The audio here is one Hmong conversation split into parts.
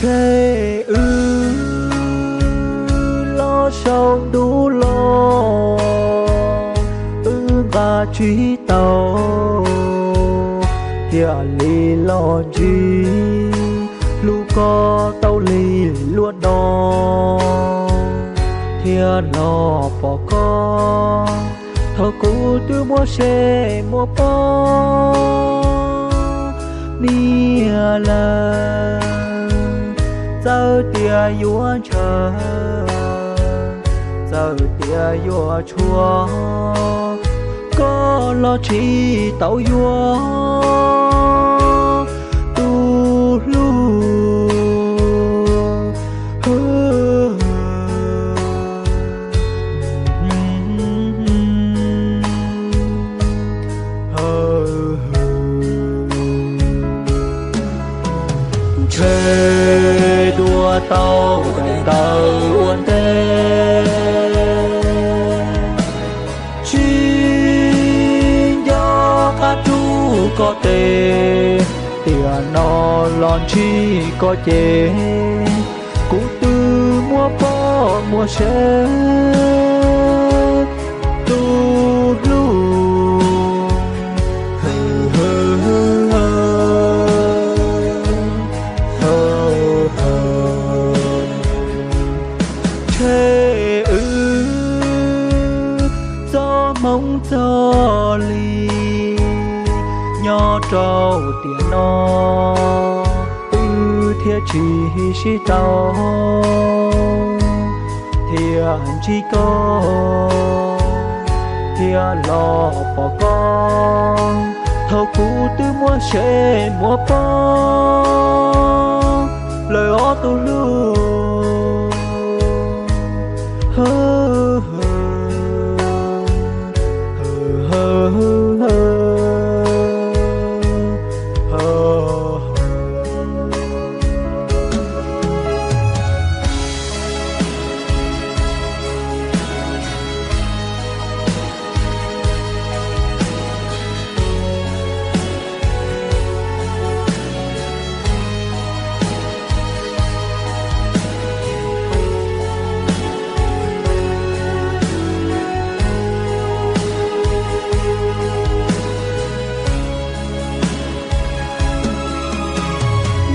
Ntshe wb los saum ntuj los, wb nqa tsis tau, thiaj li los ntsib hlub koj tau li luaj no, thiaj los pom koj thaum kuv twb muaj seb muaj poj niam lawm. Txawm tias yuav ntshaw, txawm tias yuav tshuav, koj los tsis tau yuav tus hlub. Ntshe dua tau daim ntawv ua ntej, tsis nco qab rub koj tes, tiam no los ntsib koj ces kuv twb muaj poj muaj sev tus hlub. Ntshe wb txoj hmoov txoj li nyob rau tiam no, wb thiaj tsis sib tau, thiaj ntsib koj, thiaj los pom koj thaum kuv twb muaj seb muaj poj lawm ob tug hlub.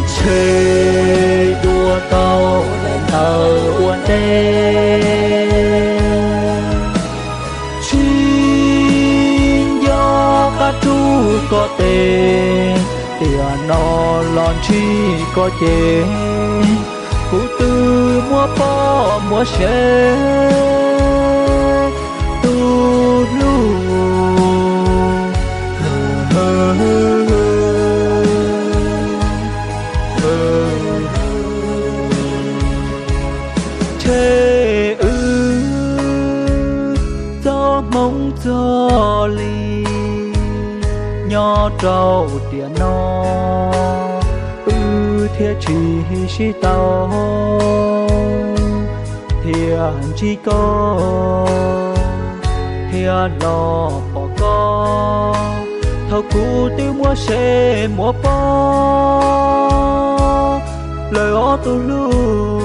Ntshe dua tau daim ntawv ua ntej, tsis nco qab rub koj tes, tiam no los ntsib koj ces kuv twb muaj poj muaj sev tus hlub. Ntshe wb txoj hmoov txoj li nyob rau tiam no, wb thiaj tsis sib tau, thiaj ntsib koj, thiaj los pom koj thaum kuv twb muaj seb muaj poj lawm ob tug hlub.